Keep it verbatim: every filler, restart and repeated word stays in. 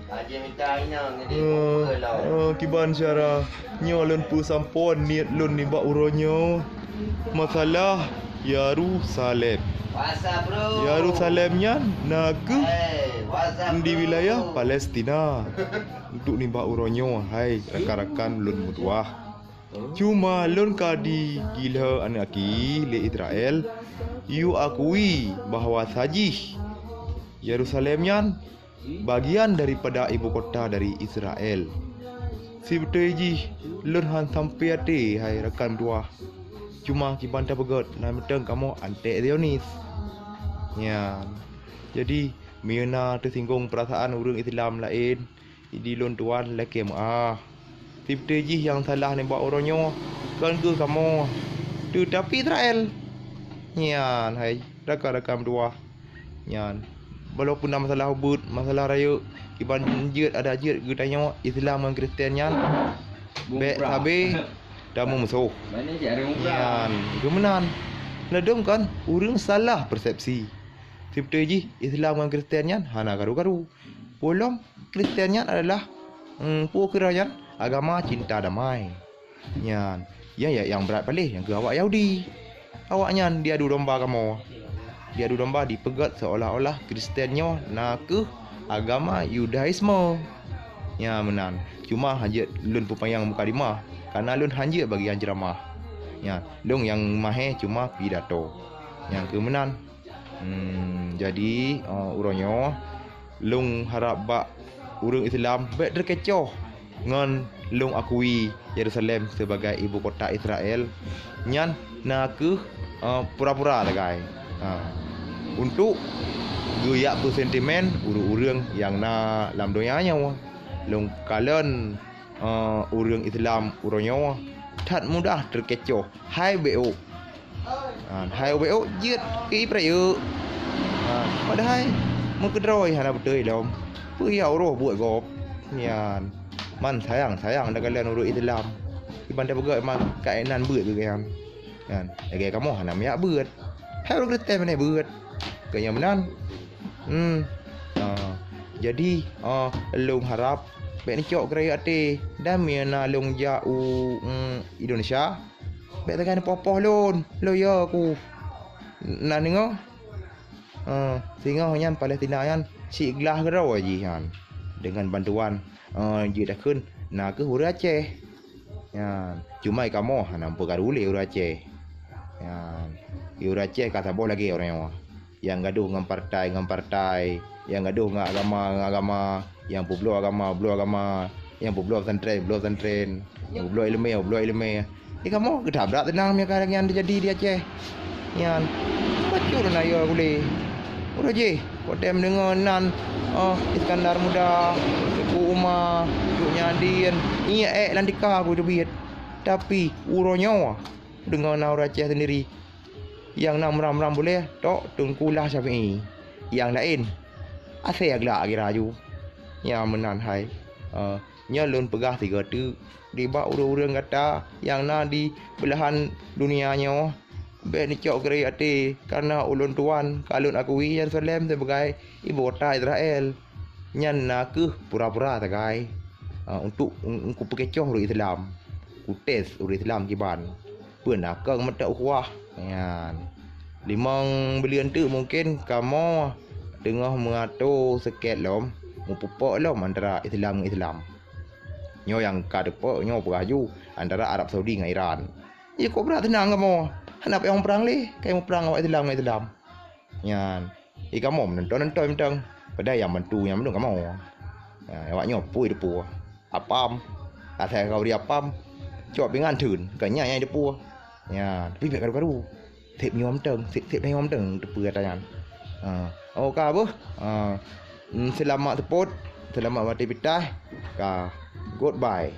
Aje mita inong jadi Eh, eh, kiban syara nyoe lôn peusampoe niet lôn nibak uroe nyoe. Masalah Yerusalem. Wasa, bro. Yerusalem nyan na kheueh Hey, wasa, di bro. Wilayah Palestina. Untuk nibak uroe nyoe, hai rakan-rakan lôn meutuwah. Cuma lôn ka digilhée aneuk aki lé Israel, yue akui bahwa sajih Yerusalem nyan bagian daripada ibu kota dari Israel. Sibeutôi jih, lôn han sampai até, hai rakan dua. Cuma kiban tapeugét, na meuteung kamoe antek Zionis. Nyan. Jadi, meunyoe na teusinggong peurasaan ureuëng Islam laén, di lôn tuan lakée meuáh. Sibeutôi jih nyang salah nibak uroe nyoe, kon keuh kamoe, teutapi Israel. Nyan, hai rakan-rakan meutuwah. Nyan, walaupun na masalah ubit, masalah rayeuk, kiban jeuet ada jeuet geutanyoe Islam ngon Kristen nyan, bék sabe tameumusoh. Nyan, geumeunan. Ladom kan, ureuëng salah persepsi. Sibeutôi jih, Islam ngon Kristen nyan hana karu-karu. Peulom Kristen nyan adalah, hmm, peue kira nyan agama cinta damai. Nyan, ya, ya, nyang brat paléh nyang keu awak Yahudi. Awaknyan diadu domba kamoe. Diadu domba dipeugét seolah-olah Kristen nyoe na kheueh agama Yudaisme. Nya meunan. Cuma hanjeuet lôn peupanyang mukadimah, karena lôn hanjeuet bagian ceramah. Nya, lôn nyang mahé cuma pidato. Nyang keu meunan. Hmm, jadi, eh, uroe nyoe, lôn harab bak ureuëng Islam bék teukecoh ngon lôn akui Yerusalem sibagai ibu kota Israel. Nyan na kheueh, eh, pura-pura sagai. Ha. Untuk geujak peusentimen ureuëng-ureuëng nyang na lam donya nyoe. Lôn kalon, eh, ureuëng Islam uroe nyoe that mudah teukecoh. Hai bék Ha, hai ubé-ôk jeuet keu ié peurayeuk. Ha, padahai meukeudroe hana beutôi lom. Peue ya uroe buet gob? Nyan. Man sayang-sayang takalon ureuëng Islam. Iban tapeugah man kainan beuet keu nyan. Nyan, lagée kamoe hana miyak beuet. Hai ureuëng Kristen meunan beuet. Keu nyang meunan. Hmm. Ha, jadi, ha, lôn harab bék neucok keurayeuk até dan meunyoe na lôn jak u, hmm, Indonesia, bék sagai neupoh-poh lôn, lôn yo ku. Na deungoe? Eh, singoh nyan Palestina nyan cit glah keudroe jih nyan. Deungon bantuan, eh, jeuet takheun na kheueh ureuëng Aceh. Nyan, cuma kamoe hana meupeugah lé ureuëng Aceh. Nyan, ureuëng Aceh ka saboh lagée ureuëng nyoe. Nyang gadoh ngon partai ngon partai, nyang gadoh ngon agama ngon agama, nyang peubloe agama bloe agama, nyang peubloe pesantren bloe pesantren, nyang peubloe iéleumé bloe iéleumé. Di kamoe geutabrak teunang meunyoe ka lagée nyan teujadi di Aceh. Nyan, bacut na yo gulé. Uroe jih, watée meudeungoe nan, oh, Iskandar Muda, Teuku Uma, Cut Nyak Dhien, ié ék lam tika ku teubiet. Tapi uroe nyoe, deungoe na ureuëng Aceh sendiri, nyang na meuram-meuram bulée tok Teungku Lah Syafi'i. Nyang laén asée glak gira aju. Nyang meunan hai, eh, nyoe lôn peugah sigoe teuk nibak ureuëng-ureuëng gata nyang na di beulahan dunia nyoe, bék neucok keureuh até, kareuna ulôn tuan ka lôn akui Yerusalem sibagai ibu kota Israel. Nyan na kheueh pura-pura sagai, ah, untuk, un-, un-, kupeukecoh ureuëng Islam, kutes ureuëng Islam kiban. Peue na kong meuteuk ukhuwah. Nyan. Limong buleuen teuk mungken kamoe teungoh meuato seuket lom, meupeupok lom antara Islam ngon Islam. Nyoe nyang ka teupok nyoe peugah ju antara Arab Saudi ngon Iran. Jikok brat teunang kamoe. Hana payah muprang lé, kai muprang awak Islam ngon Islam. Nyan. Di kamoe meunontoi-nontoi mantong. Padahai nyang bantu nyang mandum kamoe. Ha, awak nyoe pui teupue. Apam. Asai ka uri apam. Cok pingan theun. Bukan nyan nyang teupue. Nyan. Tapi bék karu-karu. Seb nyoe mantong. Seb, seb nyoe mantong teupue ata nyan. Ha. Oh, ka beuh. Ha. Hmm, seulamat seupôt. Seulamat maté pitai. Ka. Goodbye.